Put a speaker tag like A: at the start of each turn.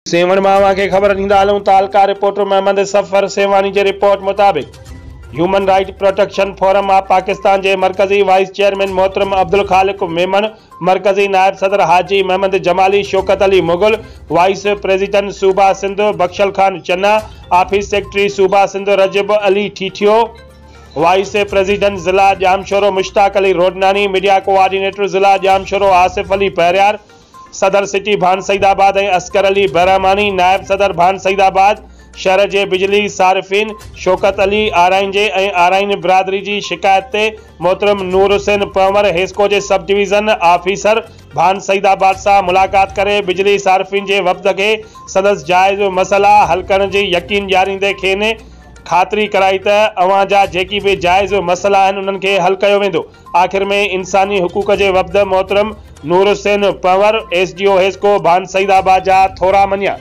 A: سيوهڻ مان اوهان کي خبر ڏيندا هلون تعلقه رپورٽر محمد صفر سيوهاڻي جي رپورٽ مطابق human right protection forum of Pakistan جي مرڪزي وائيس چيئرمين محترم عبدالخالق ميمڻ، مرڪزي نائب صدر حاجي محمد جمالي، شوڪت علي مغل، وائيس پريزيڊنٽ صوبه سنڌ بخشل خان چنا، آفيس سيڪريٽري صوبه سنڌ رجب علي ٺيٺيو، وائيس پريزيڊنٽ ضلع ڄامشورو مشتاق علي روڊناڻي، ميڊيا ڪوآرڊينيٽر ضلع ڄامشورو آصف علي پهريار، صدر سٽي ڀان سعيد آباد ۽ اصغر علي برهماڻي، نائب صدر ڀان سعيد آباد شهر جي بجلي صارفين شوڪت علي آرائين جي ۽ آرائين برادري جي شڪايت تي محترم نور حسين پنهور حيسڪو جي sub division officer Bhan Saeedabad سان ملاقات ڪري بجلي صارفين جي وفد کي سندس جائز مسئلا حل ڪرڻ جي يقين ڏياريندي کين خاطري ڪرائي ته اوهان جا جيڪي به جائز مسئلا آهن انهن کي حل ڪيو ويندو. آخر ۾ انساني حقوق جي وفد محترم Noor Hussain Panhwar, S D O HESCO Bhan Saeedabad جا ٿورا مڃيا.